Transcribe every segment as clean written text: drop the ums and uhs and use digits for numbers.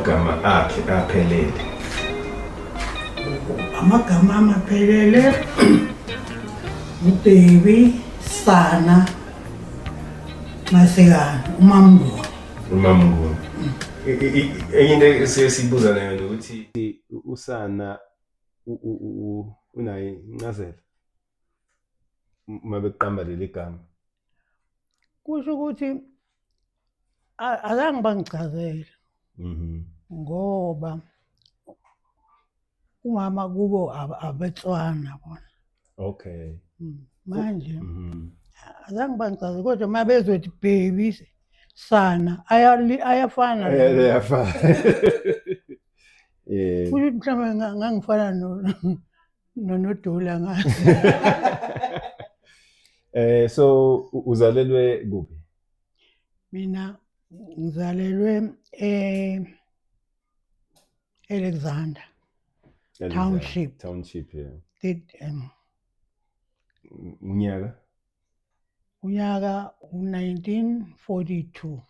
Amagama akhe aphelele. Amagama amaphelele uBaby Sana Masekane uMamnguni. UMamnguni. Enye into esiye siyibuza nayo ukuthi uSana unayo incazelo uma beqamba leli gama. Kusho ukuthi azange bangichazele. Ngoba umama kubo abetswana bona. Okay. Manje azange bangichaze kodwa uma bezothi baby sana ayafana. Ayafana. Yeah. Futhi mhlawumbe ngangifana noNodula ngazi. So uzalelwe kuphi? Mina ngizalelwe Alexander Township. Township, yeah. Unyaka? Unyaka u-1942.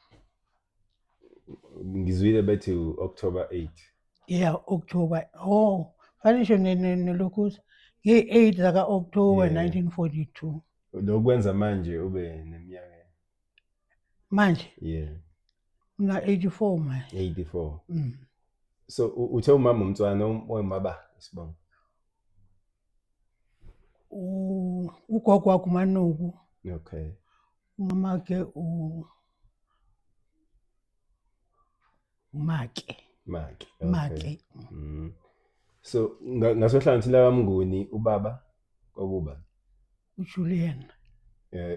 Ngizwile bethi October 8. Yeah, October. Oh, fanisho nelokhu nge-8 zaka October 1942. Lokwenza manje ube neminyaka manje? Yeah. Una 84 manje. 84. So uthe umama umtswana oyimaba isibongo. Ugogo wakhe uManuku. Okay. Umama wakhe uMake. Make. Make. So ngasohlangothini lakaMnguni ubaba kwakuba uJulian.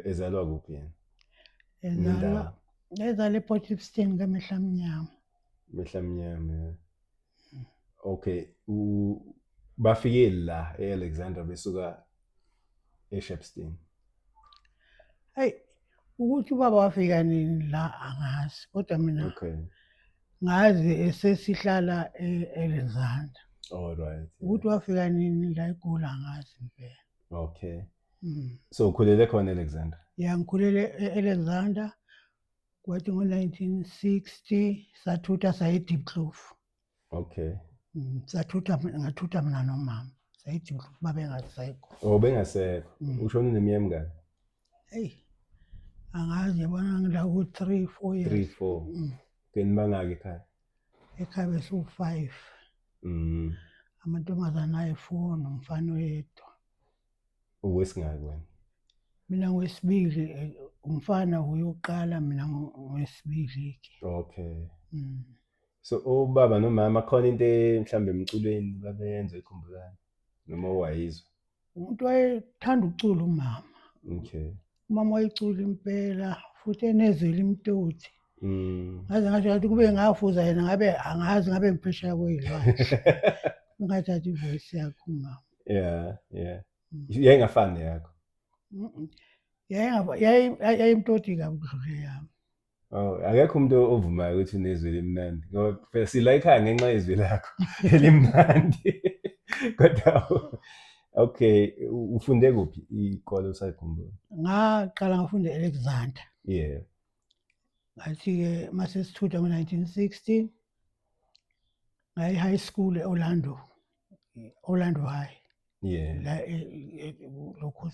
Ezalwa kuphi yena? Ezalwa ePort Shepstone kaMehlamnyama. Mehlamnyama. Okay, bafike la eAlexandra besuka eShepstone. Hey, ukuthi ubaba wafika nini la angazi, kodwa mina okay, ngazi esesihlala e-Alexandra. All right. Ukuthi wafika nini la eGoli angazi impela. Okay. So ukhulele khona eAlexandra? Yeah, ngikhulele e-Alexandra. Kwathi ngo-1960 sathutha saya eDiepkloof. Okay. Sathutha, ngathutha mina nomama. Saya eDiepkloof, babengasekho. Oh, bengasekho. Ushone neminyaka emingaki? Hey. Angazi, yabona ngila ku 3 4 years. 3 4. Keni bangaki ekhaya? Ekhaya besu 5. Amantombazana ayi 4 nomfana oyedwa. Owesingaki wena? Mina ngowesibili, umfana uyoqala, mina ngowesibili ke. Okay. So ubaba nomama khona into mhlambe emculweni babeyenza ekhumbulayo noma wayizwa? Umuntu wayethanda ukucula umama. Okay. Umama wayecula impela futhi enezwi elimtoti. Ngaze ngasho ngathi kube ngafuza yena ngabe angazi ngabe ngiphesheya kweyilwandle. Ngathatha ivoice yakhe umama. Yeah, yeah. Yayingafani yakho. Yayimtoti kabi kudlule yami. Oh, akekho umuntu ovumayo ukuthi unezwi elimnandi ngoba phela sila ekhaya ngenxa yezwi lakho elimnandi. Kodwa okay, ufunde kuphi ikole usayikhumbula? Ngaqala ngafunda e-Alexander. Yeah. Ngathi-ke mase sithutha ngo-1960 ngaye high school e-Orlando, Orlando High. Yeah. La lokhu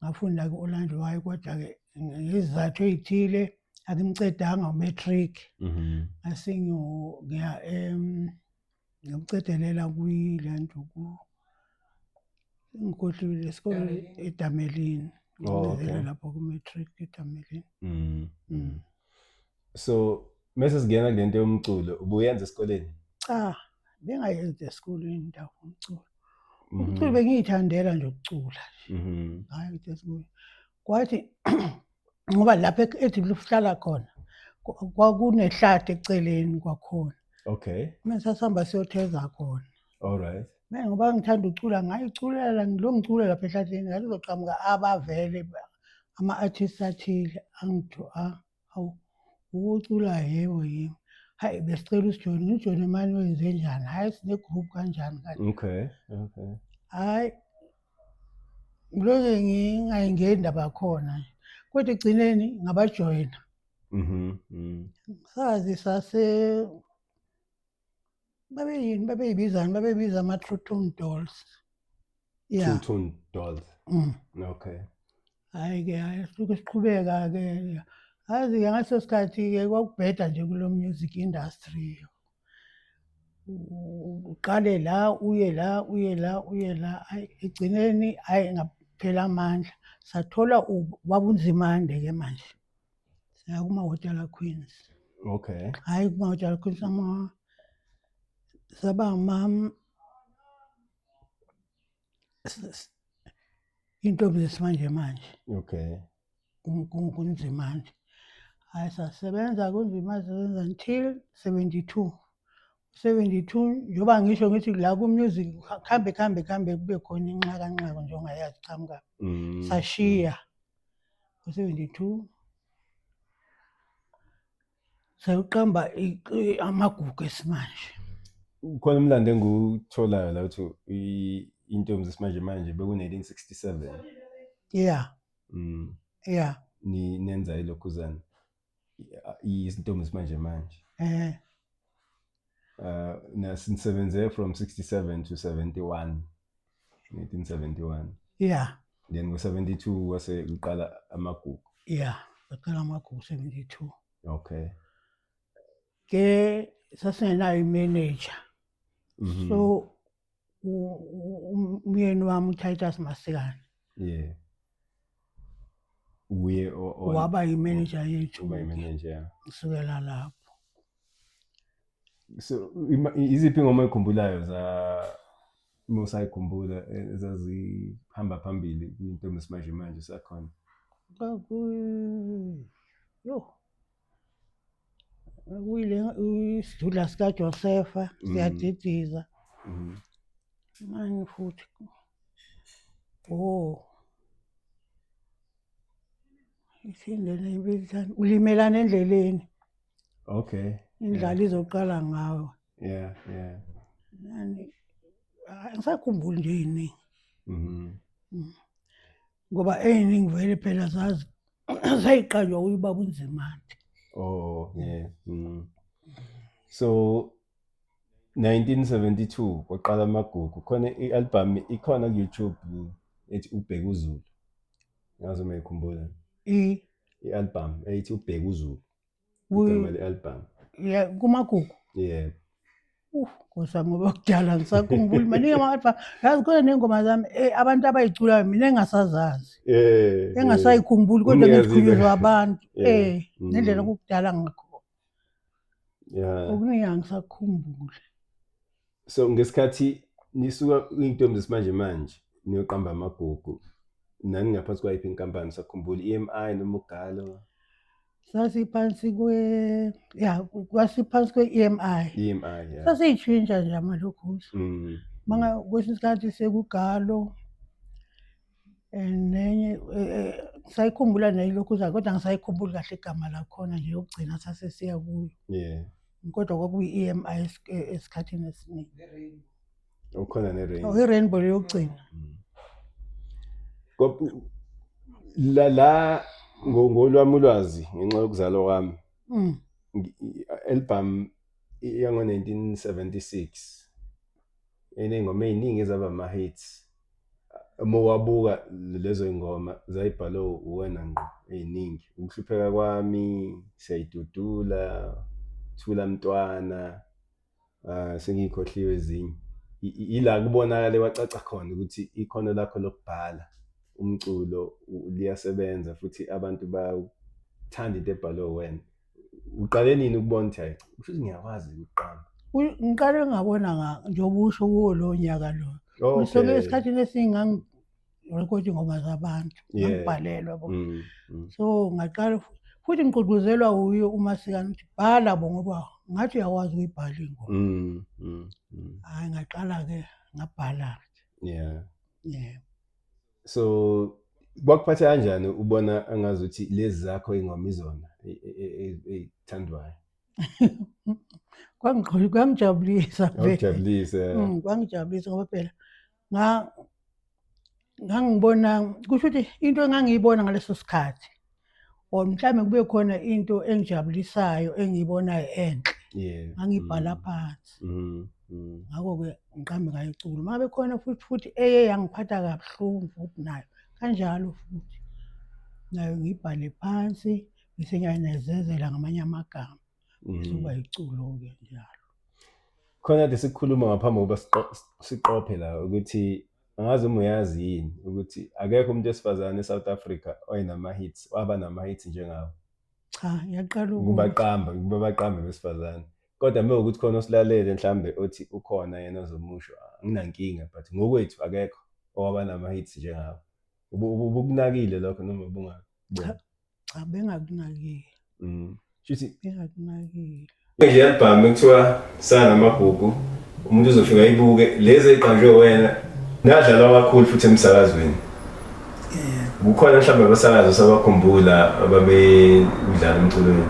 ngafunda ku-Orlando High, kodwa-ke ngezizathu ey'thile angimcedanga umatric. Ngase ngiya ngimcedelela kwilento ku ngikhohliwe isikole eDamelini. Oh, okay. Lapho ku-matric eDamelini. So mase singena kule nto yomculo, ubuyenza esikoleni? Cha, bengayenzi esikoleni indawo yomculo. Umculo bengiyithandela nje ukucula nje. Hayi ukuthi esikoleni. Kwathi ngoba lapho eDiepkloof sihlala khona kwakunehlathi eceleni kwakhona. Okay. Mina sasihamba siyotheza khona. All right. Mina ngoba ngithanda ukucula ngayiculela ngilo ngicula lapha ehlathini, ngathi kuzoqhamuka abavele ama-artists athile angitho awu ukucula yebo yebo. Hayi besicela usijoyine, ngijoyine mani wenze njani? Hayi sine group kanjani kanjani. Okay, okay. Hayi ngilokhu ngingayingeni indaba yakhona. Kodwa ekugcineni ngabajoyina. Sazi sase Babeyini babeyibizani babeyibiza ama-true tone dolls. Yeah. True tone dolls. Okay. Hhayi-ke hhayi silokhu siqhubeka-ke. Yazi-ke ngaleso sikhathi-ke kwakubheda nje kulo music industry. Uqale la uye la uye la uye la, hhayi ekugcineni hhayi ngaphela amandla. Sathola ubaba uNzimande-ke manje. Saya kuma-Hotela Queens. Okay. Hhayi kuma-Hotela Queens ama saba ama intombi zesimanje manje. Okay. KuNzimande. Hhayi sasebenza kunzima sasebenza until 72. 72 njengoba ngisho ngithi la ku-music kuhambe kuhambe kuhambe kube khona inxakanxaka nje ongayazi iqhamukaphi. Sashiya ngo-72 sayoqamba amagugu esimanje. Ukhona umlando engiwutholayo la ukuthi intombi zesimanje manje beku-1967. Yeah. Yeah. Ni nenza ilokhuzana. Izintombi zesimanje manje. Eh. Nasisebenze from 67 to 71. 1971. Yeah. Then ngo-72 kwase kuqala amagugu. Yeah, kwaqala amagugu 72. Okay. Ke sasingenayo imanager. So umyeni wami uTitus Masikane. Yeah. Uye waba yimanager yethu. Uba yimanager. Yeah. Kusukela lapho. So iziphi ingoma oyikhumbulayo za uma usayikhumbula ezazihamba phambili kwintombi esimanje manje sakhona? Yo. Kuyile isidudla sikaJosefa siyadidiza. Manje futhi. Oh. Ithini lena impilo ulimelana endleleni. Okay. Indlala izoqala ngawe. Yeah. Nani angisakhumbuli nje ey'ningi. Ngoba ey'ningi vele phela zazi zayiqanjwa uyibaba uNzimande. Oh, yeah. So 1972 kwaqala amagugu. Khona i-album ikhona ku-YouTube ethi Ubheka uZulu. Ngazi uma ikhumbula. I-album ethi Ubheka uZulu. Igama le-album. Yeah, kumagugu. Yeah. Nkosi yami ngoba kudala ngisakhumbuli maningi ama-album. Yazi khona ney'ngoma zami abantu abayiculayo mina engasazazi. Engasayikhumbuli kodwa ngizikhunyuzwa abantu. Ngendlela okukudala ngakhona. Yeah. Okuningi angisakhumbuli. So ngesikhathi nisuka kwintombi zesimanje manje niyoqamba amagugu nani ngaphansi kwayiphi inkampani sakhumbula EMI noma uGalo? Sasiphansi kwe ya kwasiphansi kwe-EMI. EMI yeah. Sasiyitshintsha nje amalokhuza. Manga kwesinye isikhathi sekugalo and nenye ngisayikhumbula neyilokhuza kodwa ngisayikhumbuli kahle igama lakhona nje yokugcina sasesiya kuyo. Yeah. Kodwa kwakuyi-EMI esikhathini esiningi. Ukhona ne-Rainbow. Oh, i-Rainbow yokugcina. La la ngolwami ulwazi ngenxa yokuzalwa kwami. I-album yango 1976 enengoma eziningi ezaba ama-hits. Uma wabuka lezo ingoma zayibhalwe uwena ngqo eziningi. Ukuhlupheka kwami, siyayidudula, Thula Mntwana, sengiyikhohliwe ezinye. Ila kubonakale kwacaca khona ukuthi ikhono lakho lokubhala umculo liyasebenza futhi abantu bawuthanda into ebhalwe uwena. Uqale nini ukubona ukuthi hayi kusho ukuthi ngiyakwazi ukuqamba? Ngiqale ngabona njengoba usho kuwo lowo nyaka loyo. Okay. So esikhathini esiningi ngangirekhodi ingoma zabantu, ngangibhalelwa bo. So ngaqala futhi ngigqugquzelwa wuye uMasikane ukuthi bhala bo ngoba ngathi uyakwazi ukuyibhala ingoma. Hhayi ngaqala-ke ngabhala-ke. Yeah. Yeah. So kwakuphatha kanjani ubona angazuthi lezi zakho ingoma izona ey'thandwayo? Kwangijabulisa vele. Kwakujabulisa. Kwangijabulisa ngoba phela ngangibona kusho ukuthi into engangiyibona ngaleso sikhathi or mhlawumbe kube khona into engijabulisayo engiyibonayo enhle. Yeah. Ngangibhala phansi. Ngakho-ke ngiqambe ngayo iculo. Uma bekhona futhi futhi eye yangiphatha kabuhlungu futhi nayo kanjalo futhi nayo ngiyibhale phansi bese ngiyanezezela ngamanye amagama bese kuba iculo-ke njalo. Khona kade sikhuluma ngaphambi kokuba siqophe la ukuthi angazi uma uyazi yini ukuthi akekho umuntu wesifazane eSouth Africa oyenama-hits, waba nama-hits njengawe. Cha, ngiyaqala ukubaqamba, ukuba baqambe besifazane. Kodwa uma ukuthi khona osilalele mhlambe othi ukhona yena ozomusho, anginankinga but ngokwethu akekho owaba nama-hits njengawe. Ubukunakile lokho noma ubungakuboni? Cha, cha bengakunakile. Shuthi bengakunakile. Nje album ekuthiwa Sana Amagugu, umuntu uzofika ayibuke lezi eziqanjwe wena nadlalwa kakhulu futhi emsakazweni. Kukhona mhlawumbe abasakazi osabakhumbula ababedlala emculweni?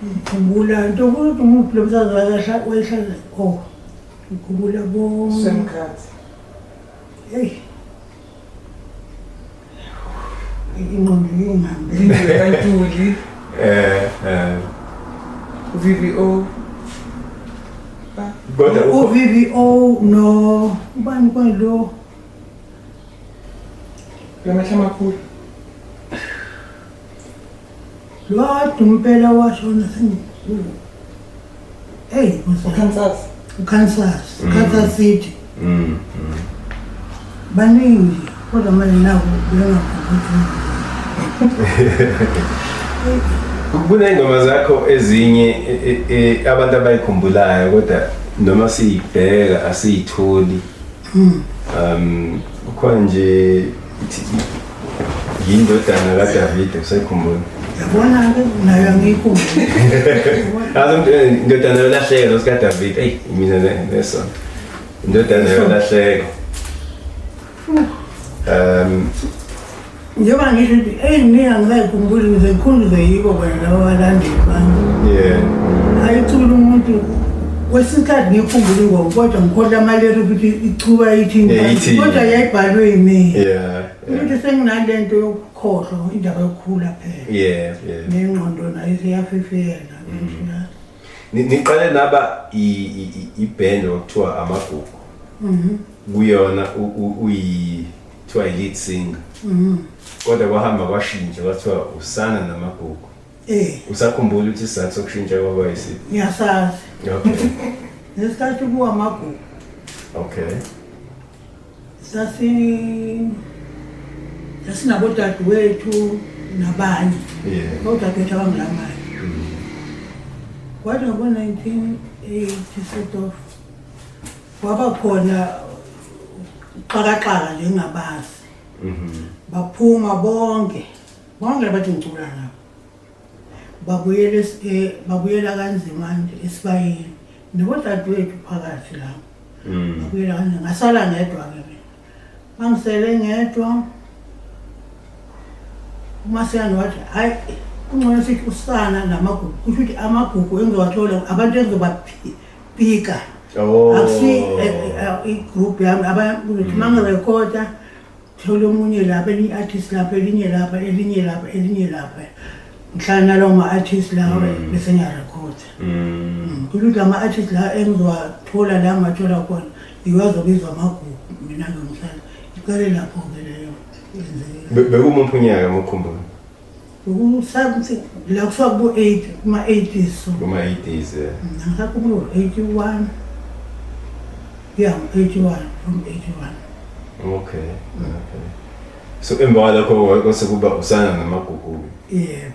Ngikhumbula nto ukuthi umuphi lo msakazi wayehlala oh ngikhumbula bo Semkhathi. Hey. Ingqondo ingihambe. Lindiwe kaNtuli. Eh eh. VVO. Kodwa u-VVO no ubani kwalo Lamehlo amakhulu. Lwadu impela washona sengi Hey, uKansas. uKansas, Kansas City. Baningi kodwa manje nako bengakhumbuli. Kuney'ngoma zakho ezinye abantu abayikhumbulayo kodwa noma siyibheka asiyitholi. Kukhona nje ithi yindodana kaDavide usayikhumbula? Yabona-ke nayo angiyikhumbuli. Yazi umuntu indodana yolahleko sikaDavide, eyi mina nesonto. Indodana yolahleko. Njengoba ngisho ukuthi eziningi angisayikhumbuli ngize ngikhunjuzwe yibo bona laba balandeli bami. Ayicula umuntu kwesinye isikhathi ngiyikhumbula ingoma kodwa ngikhohlwa amaliri ukuthi ichuba ithini Yeah, ithini. kodwa yayibhalwe yimina. Ukuthi senginale nto yokukhohlwa indaba yokukhula phela. Nengqondo nayo isiyafifiyela. Niqale naba iband okuthiwa Amagugu. Kuyona uyi kuthiwa i-lead singer. Kodwa kwahamba kwashintsha kwathiwa usana namagugu. Usakhumbula ukuthi isizathu sokushintsha kwaba yisiphi? Ngiyasazi. Ngesikhathi kuwa amagugu. Sasinabodadewethu nabanye. Odadewethu abangilamanye. Kwathi ngabo-1980 sort of kwaba khona uxhakaxhaka njengabazi. Baphuma bonke. Bonke labathi ngicula nabo. Babuyela babuyela kanzima nje esibayeni. Nabodadewethu phakathi lapho. Babuyela kanzima. Ngasala ngedwa ke mina. Mangisele ngedwa. UMasiyane wathi hayi kungcono sithi usana namagugu. Kusho ukuthi amagugu engizowathola abantu engizobapika. Akusi igroup yami abantu ukuthi mangirekhoda thola omunye lapha elinye artist lapha elinye lapha elinye lapha elinye lapha. Ngihlala nalawo ma-artist lawa bese ngiyarekhoda. Kusho ukuthi lama-artist la engizowathola la ngingathola khona iwazobizwa amagugu mina ngihlala. Iqale lapho-ke leyo yenzeka. Bekumuphi unyaka mokhumbula? Beku-something la kusuka kubo-eight, kuma-eighties so. Kuma-eighties, yeah. Ngisakhumbula 81. Yeah, 81, from 81. Okay, okay. So emva kwalokho kwase kuba usana namagugu. Yebo.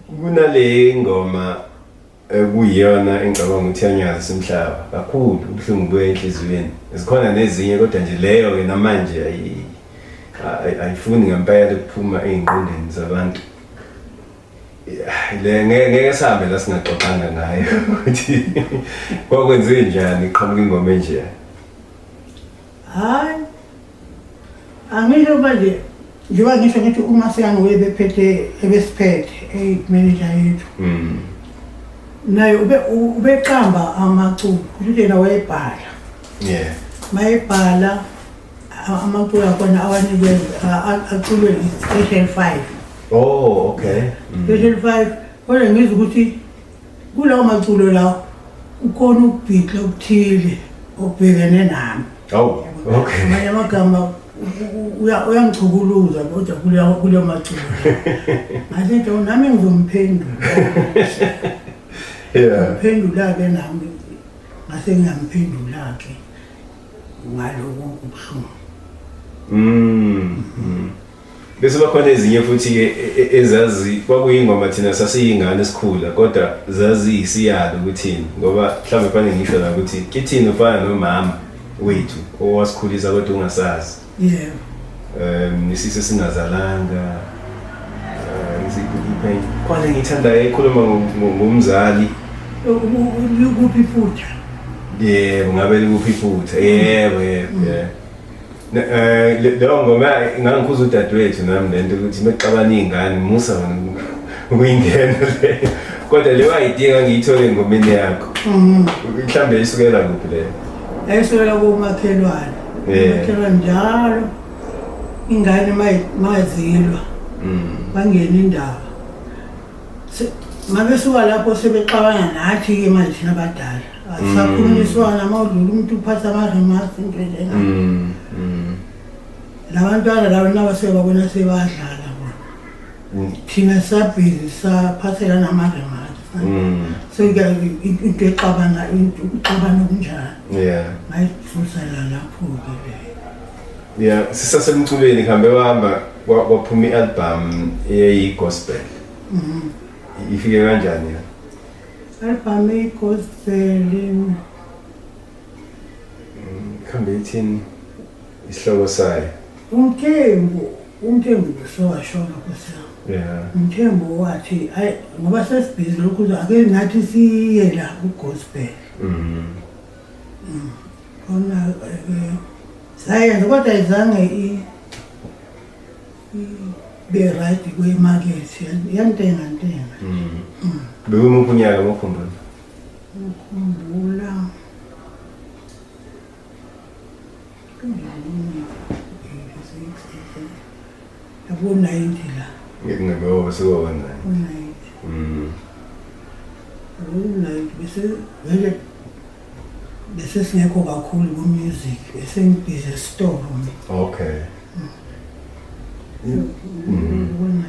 Kunale ngoma ekuyiyona engicabanga ukuthi iyanyakazisa umhlaba kakhulu, ubuhlungu buya enhliziyweni. Zikhona nezinye kodwa nje leyo ke namanje ayifuni ngempela ukuphuma ey'ngqondweni zabantu. Le ngeke sihambe la singaxoxanga ngayo ukuthi kwakwenziwe njani iqhamuka ingoma enje. Hayi. Angisho manje njengoba ngisho ngithi uMasiyane webephethe ebesiphethe eyi-manager yethu. Naye ubeqamba amaculo, kusho ukuthi yena wayebhala. Mayebhala amaculo akhona awanikeza aculwe i-special 5. Oh, okay. Special 5 kodwa ngizwa ukuthi kulawo maculo lawo kukhona ukubhidla okuthile okubhekene nami. Oh, okay. Amanye amagama uyangichukuluza kodwa kuleyo maculo. Ngathi nje nami ngizomphendula. Yeah. Ngiphendula-ke nami ngase ngiyamphendula-ke ngaloko ubuhlungu. Bese bakhona ezinye futhi-ke ezazi kwakuyingoma thina sasiyingane esikhula kodwa zaziyisiyalo kuthini ngoba mhlawumbe kufanele ngisho la ukuthi kithini ufana nomama wethu owasikhulisa kodwa ungasazi. Yebo. Isise singazalanga isiphi khona ngiyithandayo ekhuluma ngomzali. Likuphi iphutha? Yebo, ngabe likuphi iphutha? Yebo, yebo, yebo. Leyo ngoma ngangikhuza udadewethu nami lento ukuthi mekuxabana iy'ngane musa wena ukuyingena leyo. Kodwa leyo idea ngiyithole engomeni yakho. Mhlawumbe isukela kuphi leyo? Yayisukela komakhelwane. Umakhelwane njalo ingane mayizilwa bangena indaba. Mabesuka lapho sebexabana nathi-ke manje thina abadala. Asisakhulumiswana uma udlula umuntu uphatha ama-remarks into enjengayo. Labantwana laba nabo sebabona sebadlala bona. Thina sabhizi saphathela nama-remarks. Sekuya into exabana into ukuxabana okunjalo. Ngayisusela lapho-ke leyo. Yeah, sisasemculweni kuhambe wahamba kwaphuma i-album eyayi-gospel. Ifike kanjani yona? Album eyi-gospel Kuhambe ithini isihloko sayo? uMthembu besowashona Nkosi yami. UMthembu wathi hayi ngoba sesibhizi lokhu ake nathi siye la ku-gospel. Khona sayenza kodwa ayizange ibe right kwimakethe yantenga ntenga. Bekumuphi unyaka mawukhumbula? Ngikhumbula yabo 90 la. Ngeke sekuwa 90. U-90. Yabo 90 bese vele bese singekho kakhulu ku-music bese ngibhizi esitolo mina. Okay. Ku-90.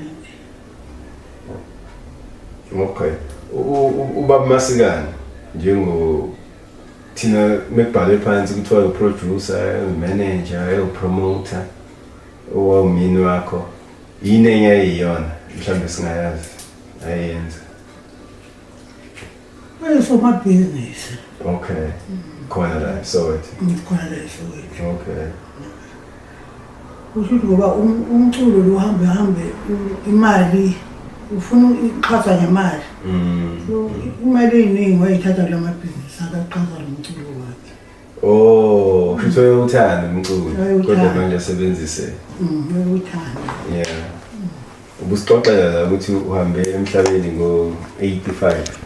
Okay. Ubaba Masikane njengo thina mekubhalwe phansi kuthiwa u-producer, u-manager, u-promoter, owawumyeni wakho yini enye ayiyona mhlawumbe singayazi ayenza? Wayesomabhizinisi. Okay. Khona la eSoweto. Khona la eSoweto. Okay. Kusho ukuthi ngoba umculo lo uhambe hambe imali ufuna ixhasa ngemali. So imali eyiningi wayithatha kula mabhizinisi akaqhaza lo mculo wakhe. Oh, futhi uyawuthanda umculo Uyawuthanda. kodwa manje asebenzise. Uyawuthanda. Yeah. Ubusixoxela la ukuthi uhambe emhlabeni ngo-85.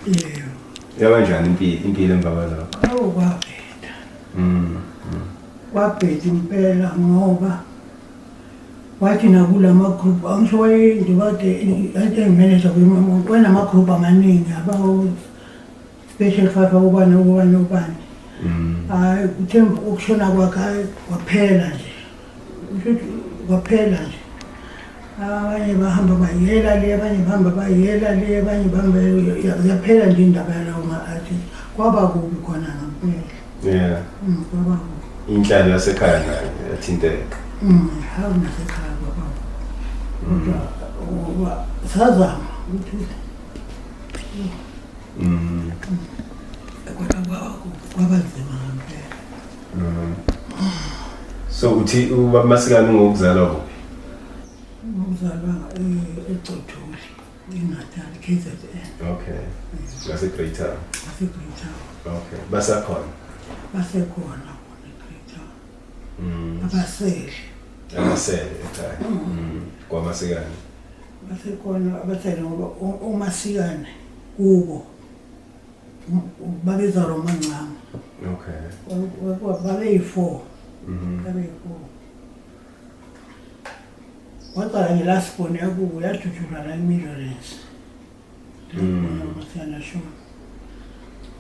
Yebo. Yabanjani impilo emva kwalokho? Awu kwabheda. Kwabheda impela ngoba wathi nakulama group angisho wayendibade engi-manager wenama-group amaningi abawo special five obani obani obani. Hhayi kuthe ukushona kwakhe hhayi kwaphela nje. Kusho ukuthi kwaphela nje. Abanye bahamba bayela le, abanye bahamba bayela le, abanye bahamba yaphela nje indaba yalawo ma-artist. Kwaba kubi khona ngempela. Yeah. Kwaba kubi. Inhlalo yasekhaya nayo yathinteka. Hawu nasekhaya kwaba kubi. Kodwa sazama ukuthi kodwa kwaba nzima ngempela. So uthi ubaba Masikane ngokuzalwa kuphi? Ngokuzalwa eCothuli, eNatal, KZN. Okay. Ngase Greytown. Ngase Greytown. Okay. Basakhona. Basekhona khona eGreytown. Abasele. Abasele ekhaya. KwaMasikane. Basekhona abasele ngoba uMasikane kubo babezalwa uMancama. Okay. Babeyi-4. Babeyi-4. Waqala nge-last born yakubo yajujulwa la eMidlands. Ngibona uMasiyana shona.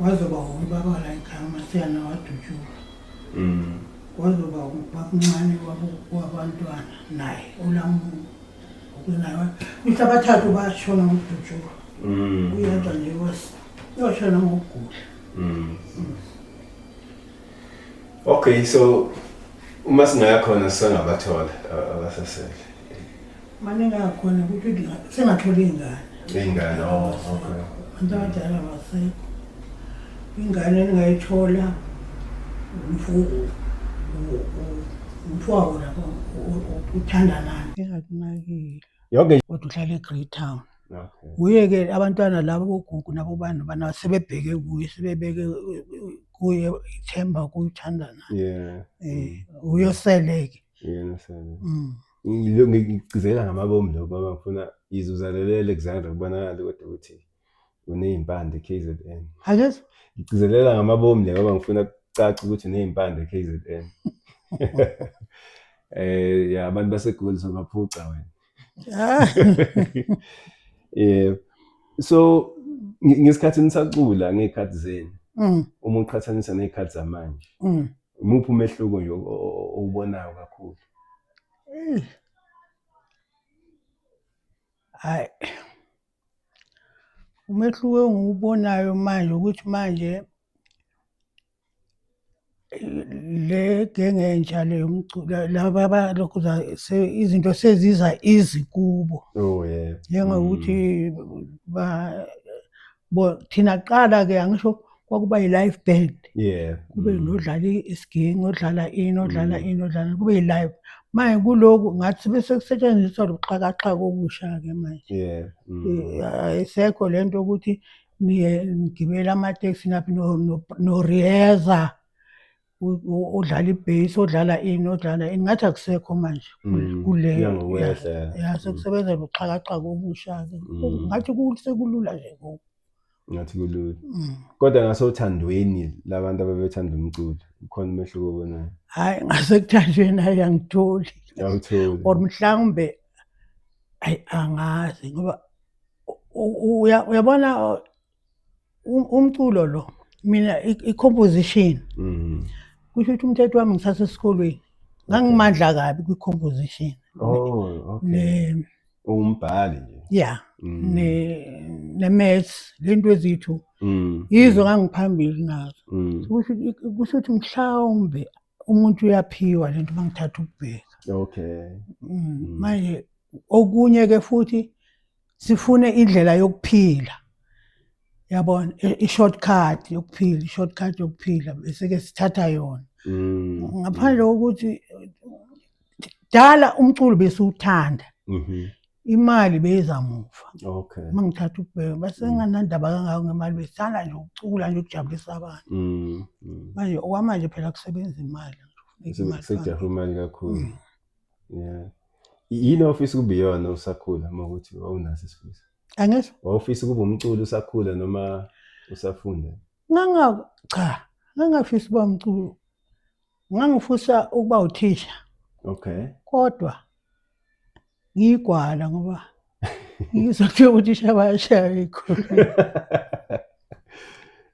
Wazoba ubaba la ekhaya uMasiyana wadutshulwa. Wazoba ubab'ncane wabantwana naye olamu naye. Kuthi abathathu bashona ngokudutshulwa. Uyedwa nje washona ngokugula. Okay, so uma singaya khona sisangabathola abasasele. Maningi akhona ukuthi sengathola iy'ngane. Iy'ngane, oh, okay. Abantu abadala abasekho. Ingane engingayithola umfowabo lapho uthanda nani. Engakunakile. Yonke Kodwa uhlala eGreytown. Okay. Kuye-ke abantwana laba boGugu nabo bani bana sebebheke kuye sebebeke kuye ithemba kuye uthanda naye. Yeah. Uyosele-ke. Yena sele. Ngigcizelela ngamabomu lokho ngoba ngifuna yize uzalelwe e-Alexandra kubonakala kodwa ukuthi uney'mpande KZN. Akezi? Ngigcizelela ngamabomu le ngoba ngifuna kucace ukuthi uney'mpande KZN. Ya abantu baseGoli sobaphuca wena. Yeah. So ngesikhathi nisacula ngey'khathi zenu uma uqhathanisa ney'khathi zamanje imuphi umehluko nje owubonayo kakhulu? Hhayi, umehluko engiwubonayo manje ukuthi manje le genge entsha le yomculo laba abalokhuza izinto seziza easy kubo. Oh yeah. Njengokuthi ba bo thina kuqala-ke angisho kwakuba yi-live band. Yeah. Kube nodlala isiginci, odlala ini, odlala ini, odlala kube yi-live. Manje kuloku ngathi bese kusetshenziswa lobuxhakaxhaka obusha-ke manje. Yeah. Ayisekho lento yokuthi niye nigibele amatekisi naphi no-rehearse odlala i-bass, odlala ini, odlala ini. Ngathi akusekho manje kule Kuya ngokwehla. Ya sekusebenza lobuxhakaxhaka obusha-ke. Ngathi sekulula nje ngoku. Ngathi kulula. Kodwa ngasothandweni labantu ababethanda umculo, ukhona umehluko obonayo? Hhayi ngasekuthandweni hhayi angitholi. Awutholi. Or mhlawumbe hhayi angazi ngoba uyabona umculo lo mina i-composition. Kusho ukuthi umthetho wami ngisasesikolweni. Ngangimandla kabi kwi-composition. Oh, okay. Umbhali nje. Yeah. Ne-maths, lento ezithu. Yizo ngangiphambili nazo. Kusho ukuthi mhlawumbe umuntu uyaphiwa lento mangithatha ukubheka. Okay. Manje okunye ke futhi sifune indlela yokuphila. Yabona i-shortcut yokuphila, i-shortcut yokuphila bese ke sithatha yona. Ngaphandle kokuthi dala umculo besiwuthanda. Imali beyiza muva. Okay. Uma ngithatha ukubheka bese nginganandaba kangako ngemali besithanda nje ukucula nje ukujabulisa abantu. Manje okwamanje phela kusebenza imali. Sekujaha imali kakhulu. Yeah. Yini ofisa ukuba iyona usakhula uma ukuthi wawunaso isifiso? Angisho? Wawufisa ukuba umculi usakhula noma usafunda? Cha, ngangafisa ukuba umculi. Ngangifisa ukuba uthisha. Okay. Kodwa ngiyigwala ngoba ngizwa kuthiwa uthisha bayashaya ey'kolweni.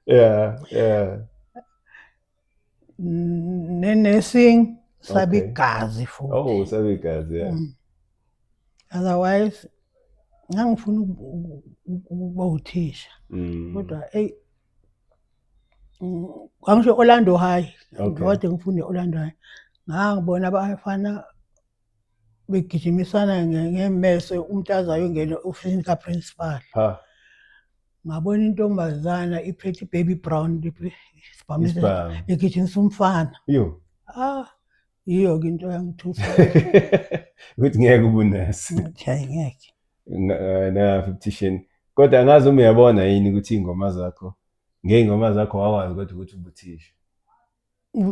Yeah, yeah. Ne-nursing sabe igazi futhi. Oh, sabe igazi, yeah. Otherwise ngangifuna ukuba uthisha. Kodwa eyi ngangisho Orlando High. Okay. Kade ngifunde Orlando High. Ngangibona abafana begijimisana ngemmese umuntu aze ayongena ofisini kaprincipal. Ha. Ngabona intombazana iphethe i-baby brown isibhamu Isibhamu. egijimisa umfana. Yo. Ah, yiyo-ke into yangithusa. Ukuthi ngeke ube unesi. Ngathi hayi ngeke. Na-fifty Kodwa angazi uma uyabona yini ukuthi iy'ngoma zakho, ngey'ngoma zakho wawazi kodwa ukuthi ubuthisha.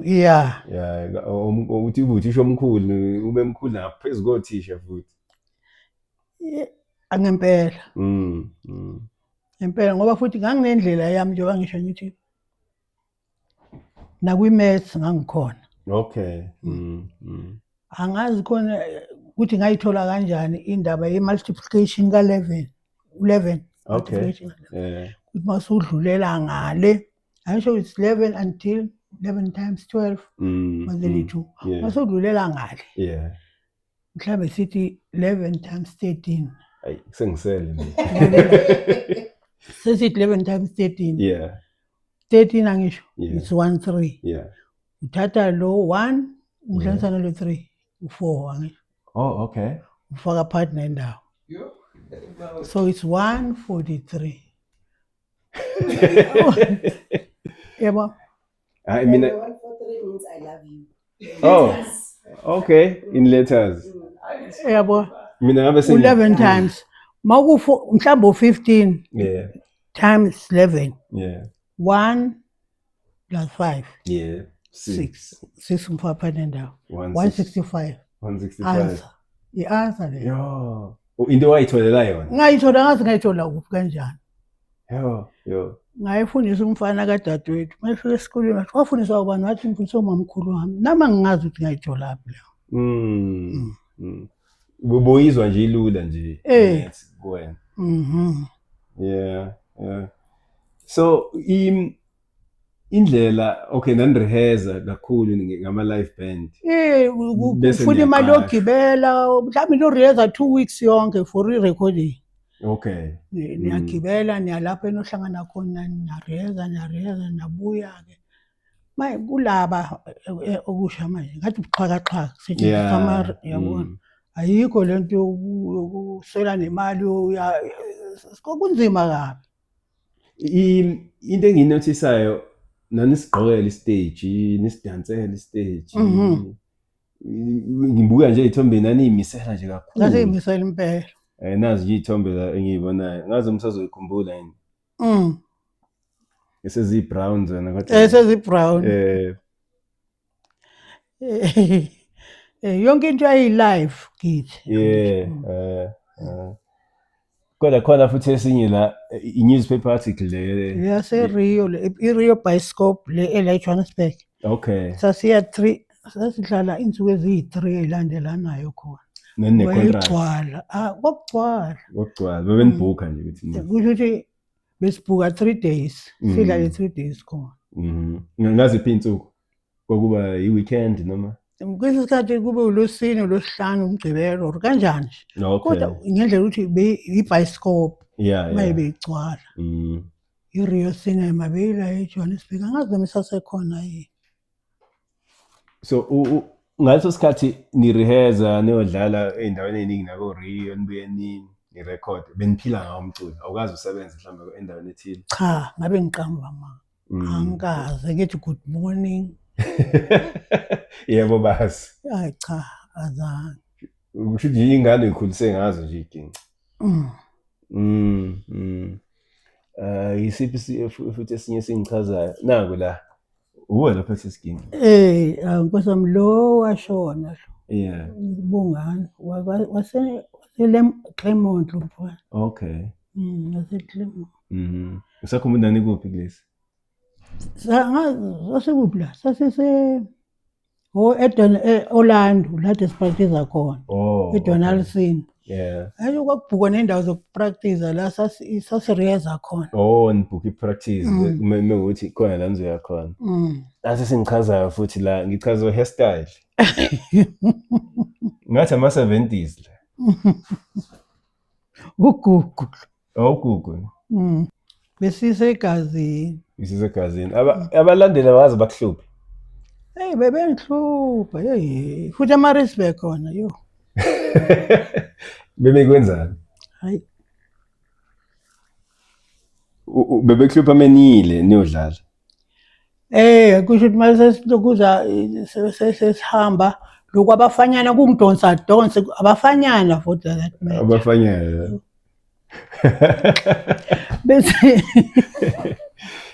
Yeah. Yeah, ukuthi ube uthisha omkhulu, ube mkhulu naphezu kothisha futhi. Angempela. Ngempela ngoba futhi nganginendlela yami njengoba ngisho ngithi nakwi-maths ngangikhona. Okay. Angazi khona ukuthi ngayithola kanjani indaba ye-multiplication ka-11. 11. Okay. Multiplication. Yeah. Ukuthi masudlulela ngale, ayisho it's 11 until 11 times 12 ma-32. Masudlulela ngale. Yeah. Mhlambe sithi 11 times 13. Ayi, sengisele mina. Sesithi 11 times 13. Yeah. 13 angisho. Yeah. It's 1 3. Yeah. Uthatha lo 1 uhlanganisa nalo 3 u4 angisho. Oh, okay. Ufaka phakathi nendawo. Yo. So it's 143. Yebo. I mean, 143 means I love you. oh, okay, in letters. Yebo. Mina ngabe sengi- 11 times. Mawuku mhlawumbe u15 Yeah. times 11. Yeah. 1 plus 5 Yeah. 6. 6 ngifaka phakathi nendawo. 165. 165. 165. Answer. I-answer leyo. Yo. Oh, into wayitholela yona. Ngayithola ngazi ngayithola kuphi kanjani. Yo, yo. Ngayifundisa umfana kadadewethu. Mayefika esikoleni wathi wafundiswa ubani wathi ngifundiswa umamkhulu wami. Nami angingazi ukuthi ngayitholaphi leyo. Buyizwa nje ilula nje. Eh. Yes, kuwena. Mhm. Yeah, yeah. So indlela okay nanirehearsa kakhulu ngama live band. Eh Bese ufuna imali niyaqasha. yokugibela mhlawumbe into 2 weeks yonke for i-recording. Okay. Niyagibela niyalapho enohlangana khona niyareza niyareza niyabuya-ke. Maye kulaba okusha manje ngathi ubuxhakaxhaka kusetshenziswa yabona. Ayikho lento yokuswela nemali kunzima kabi. Into enginothisayo nanisigqokela istage, nisidansela istage. Ngibuka nje iy'thombe naniyimisela nje kakhulu. Sasiyimisela impela. Nazi nje iy'thombe la engiyibonayo. Ngazi uma usazoyikhumbula yini. Eseziyi-brown zona kodwa. Sezi-brown. Yonke into yayi-live kithi. Yeah. Kodwa khona futhi esinye la i-newspaper article le. Yase-Rio le, i-Rio Bioscope le ela eJohannesburg. Okay. Sasiya 3 sasidlala insuku eziyi-3 ey'landelanayo khona. Nene-contract. Wayegcwala. Ah, kwakugcwala. Kwakugcwala. Bebenibhukha nje ukuthi ni. Kusho ukuthi besibhuka 3 days. Sidlale 3 days khona. Ngaziphi iy'nsuku? Kwakuba i-weekend noma? Kwesinye isikhathi kube uLwesine, uLwesihlanu, uMgqibelo or kanjani nje. Okay. Kodwa ngendlela ukuthi i-bioscope maye beyigcwala. I-Rio Cinema beyila eJohannesburg. Angazi noma isasekhona yini. So ngaleso sikhathi ni-rehearsa niyodlala ey'ndaweni ey'ningi nako-Rio nibuye ni-record beniphila ngawo umculo awukaze usebenze mhlawumbe endaweni ethile? Cha, ngabe ngiqamba amanga. Angikaze ngithi good morning. Yebo basi. Hayi cha, azange. Kusho ukuthi iy'ngane uy'khulise ngazo nje iy'ginci. Yisiphi futhi esinye esingichazayo? Naku la. Uwe lapha sesiginci. Nkosi yami lo washona lo. Yeah. Bongani wase Claremont lo mfana. Okay. Wase Claremont. Usakhumbula nani kuphi kulesi? Sasikuphi la? Sasise Edon Orlando la sipractice khona. Oh. eDonaldson. Yeah. Ayo kwakubhukwa nendawo zokupractice la sasireza khona. Oh, nibhukha i-practice uma ukuthi khona la nizoya khona. Nasi sengichazayo futhi la ngichaza hairstyle. Ngathi ama 70s la. Ugugu. Awugugu. Besisegazini. Isisegazini. Abalandeli abazi bakuhluphe. Hey bebengihlupha hey futhi ama respect khona yo. Bebekwenzani? Hayi. Bebekuhlupha menile niyodlala. Kusho ukuthi mase silokuza sesihamba lokhu abafanyana kungidonsa donse abafanyana for that matter. Abafanyana. Bese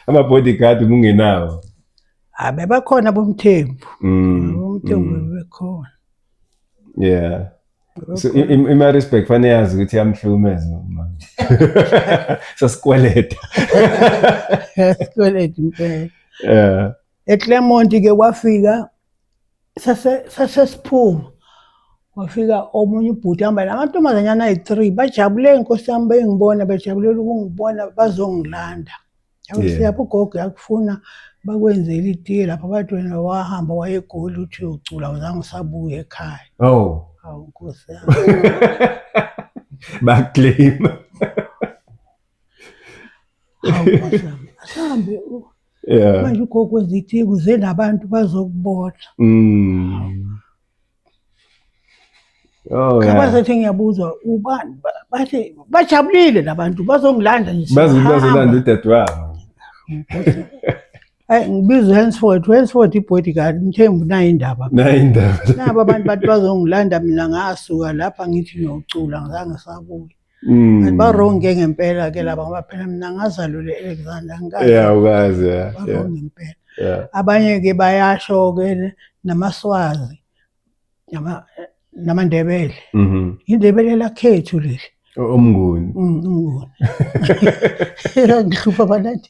ama bodyguard mungenawo. Abebakhona bomthembu. Bomthembu bekhona. Yeah. So iMaritzburg fanele yazi ukuthi iyamhlukumeza mama. Sasikweleta. Sikweleta impela. Yeah. eClermont ke kwafika sasesiphuma. Kwafika omunye ubhuti hamba namantombazanyana ayi-three bajabule nkosi yami bengibona bejabulela ukungibona bazongilanda. Siyapha ugogo yakufuna bakwenzela itiye lapha bathi wena wahamba waye eGoli uthi uyocula awuzange usabuya ekhaya. Oh. Hawu nkosi yami. Baclaim. Hawu nkosi yami. Asahambe Yeah. manje ugogo wenza itiye kuze nabantu bazokubona. Oh yeah. Kabasethi ngiyabuza ubani bathi bajabulile labantu bazongilanda nje. Bazolanda udadewabo. Hayi ngibizwe henceforth henceforth i-bodyguard Mthembu nayo indaba. Nayo indaba. Nabo abantu bathi bazongilanda mina ngasuka lapha ngithi ngiyocula ngizange sabuya. Ba wrong ke ngempela ke laba ngoba phela mina ngazalelwa e-Alexander ngikaze. Yeah ukazi yeah. Ba wrong ngempela. Yeah. Abanye ke bayasho ke namaSwazi namaNdebele. INdebele lakhethu leli. UMnguni. UMnguni. Ngihlupha abantu.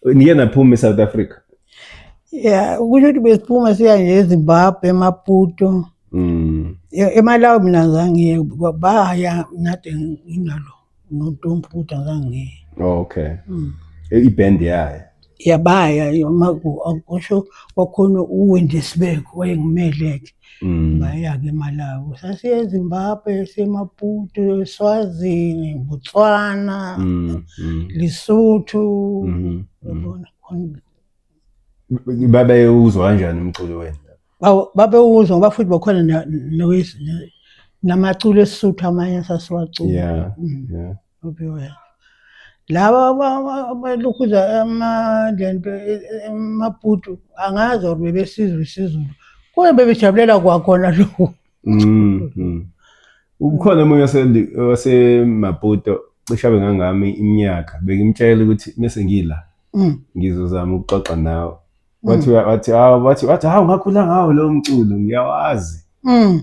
Niye naphuma eSouth Africa? Yeah, kusho ukuthi besiphuma siya nje eZimbabwe, eMaputo. EMalawi mina ngizange ngiye, baya ngade nginalo nontombi ukuthi angizange ngiye. Oh, okay. Iband yayo. Yabaya kusho kwakhona uWendy Sibeko wayengimele-ke. Baya-ke eMalawi. Sasiya eZimbabwe, siye eMaputo, eSwazini, Botswana, Lesotho. Yabona khona. Babewuzwa kanjani umculo wenu? Babewuzwa ngoba futhi bakhona namaculo esiSuthu amanye esasiwacula. Yeah. Yeah. Babewezwa. Laba abalokhuza lento eMaputo angazi or bebesizwa isiZulu. Kuye bebejabulela kwakhona lokho. Ukhona omunye waseMaputo cishe abe ngangami iminyaka bengimtshela ukuthi mese ngila ngizozama ukuxoxa nawe. Wathi wathi hawu wathi wathi hawu ngakhula ngawo lo mculo ngiyawazi.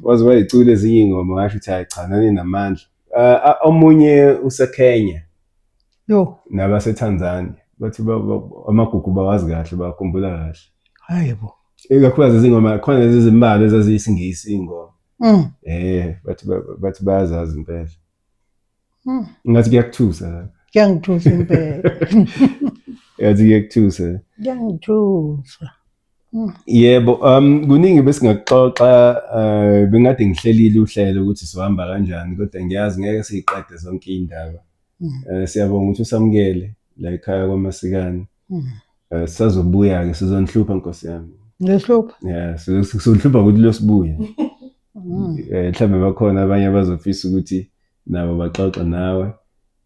Waze wayicula ezinye iy'ngoma ngasho ukuthi hayi cha nani namandla. Omunye useKenya. Yo. NabaseTanzania bathi amagugu bawazi kahle bakhumbula kahle. Hayibo. Ikakhulukazi izingoma khona lezi ezimbalwa ezaziyisiNgisi iy'ngoma. Bathi bathi bayazazi impela. Ngathi kuyakuthusa la. Kuyangithusa impela. Ngathi kuyakuthusa. Kuyangithusa. Yebo, kuningi besingakuxoxa bengade ngihlelile uhlelo ukuthi sizohamba kanjani kodwa ngiyazi ngeke siyiqede zonke iy'ndaba. Siyabonga ukuthi usamukele la ekhaya kwaMasikane. Sisazobuya-ke sizonihlupha Nkosi yami. Ngizohlupha? Yeah, sizonihlupha ukuthi losibuye. Mhlawumbe bakhona abanye abazofisa ukuthi nabo baxoxe nawe.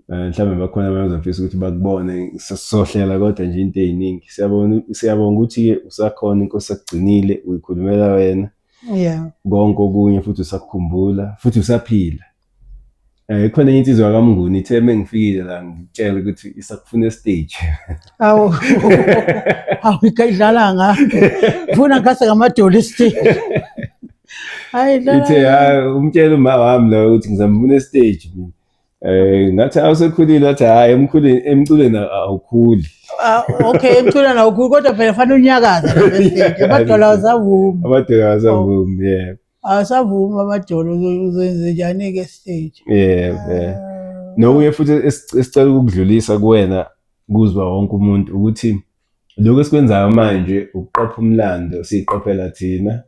Mhlawumbe bakhona abanye abazofisa ukuthi bakubone sisohlela kodwa nje into ey'ningi. Siyabonga siyabonga ukuthi-ke usakhona inkosi akugcinile uyikhulumela wena. Yeah. Konke okunye futhi usakukhumbula futhi usaphila. Ikhona enye insizwa kaMnguni ithe uma ngifikile la ngitshela ukuthi isakufuna estage. Awu. Awu ikayidlala nga. Funa ngase ngamadolo estage. Hayi dlala. Ithe hayi umtshela uma wami lo ukuthi ngizamfuna estage mina. Ngathi awusekhulile wathi hayi emkhuleni emculweni awukhuli. Ah, okay emculweni awukhuli kodwa phela fanele unyakaze estage. Amadolo awusavumi. Amadolo awusavumi, yeah. Awusavumi amadolo uzoyenze njani ke stage? Yeah, yeah. Nokunye futhi esicela ukudlulisa kuwena kuzwa wonke umuntu ukuthi lokho esikwenzayo manje ukuqopha umlando siqophela thina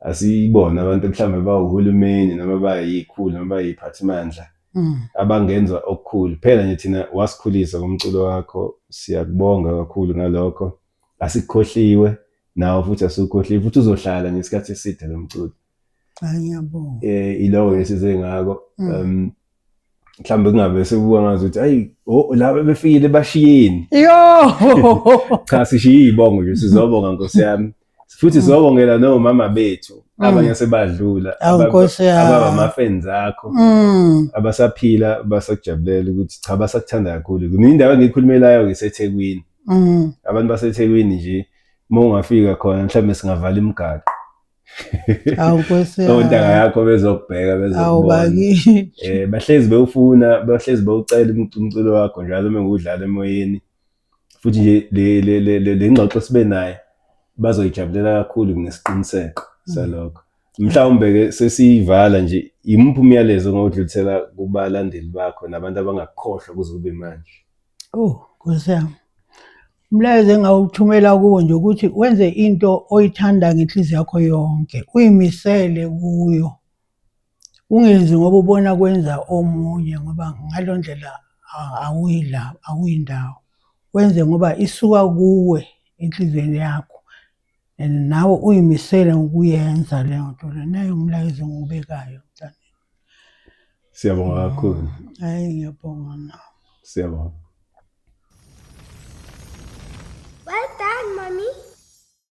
asiyibona abantu mhlawumbe bawuhulumeni noma bayikhulu noma bayiphathimandla abangenza okukhulu phela nje thina wasikhulisa ngomculo wakho siyakubonga kakhulu ngalokho asikukhohliwe nawe futhi asukhohliwe futhi uzohlala ngesikhathi eside lo mculo. Hayi ngiyabonga. Iloko esize ngako. Mhlawumbe kungabe sekubuka ngazi ukuthi ayi laba befikile bashiyeni. Yo! Cha sishiye izibongo nje sizobonga Nkosi yami. Futhi sizobongela nomama bethu abanye sebadlula ababa ama-fans akho abasaphila basakujabulela ukuthi cha basakuthanda kakhulu. Kunindaba engiyikhulumelayo ngiseThekwini. Abantu baseThekwini nje uma ungafika khona mhlawumbe singavala imigaqo. Awu Nkosi yami. Ontanga yakho bezokubheka bezokubona. Awu bakithi. Bahlezi bewufuna, bahlezi bewucela umculo wakho njalo uma ngudlala emoyeni. Futhi nje le ngxoxo sibe naye bazoyijabulela kakhulu nginesiqiniseko salokho. Mhlawumbe ke sesiyivala nje imuphi umyalezo ongawudlulisela kubalandeli bakho nabantu abangakukhohlwa kuze kube manje? Oh, Nkosi yami. Umlayezo engawuthumela kuwo nje ukuthi wenze into oyithanda ngenhliziyo yakho yonke, uyimisele kuyo. Ungenzi ngoba ubona kwenza omunye ngoba ngalo ndlela awuyi la, awuyi ndawo. Wenze ngoba isuka kuwe enhliziyweni yakho and nawe uyimisele ngokuyenza leyo nto leyo. Nayo umlayezo engiwubekayo mntanami. Siyabonga kakhulu. Hhayi ngiyabonga nawe. Siyabonga.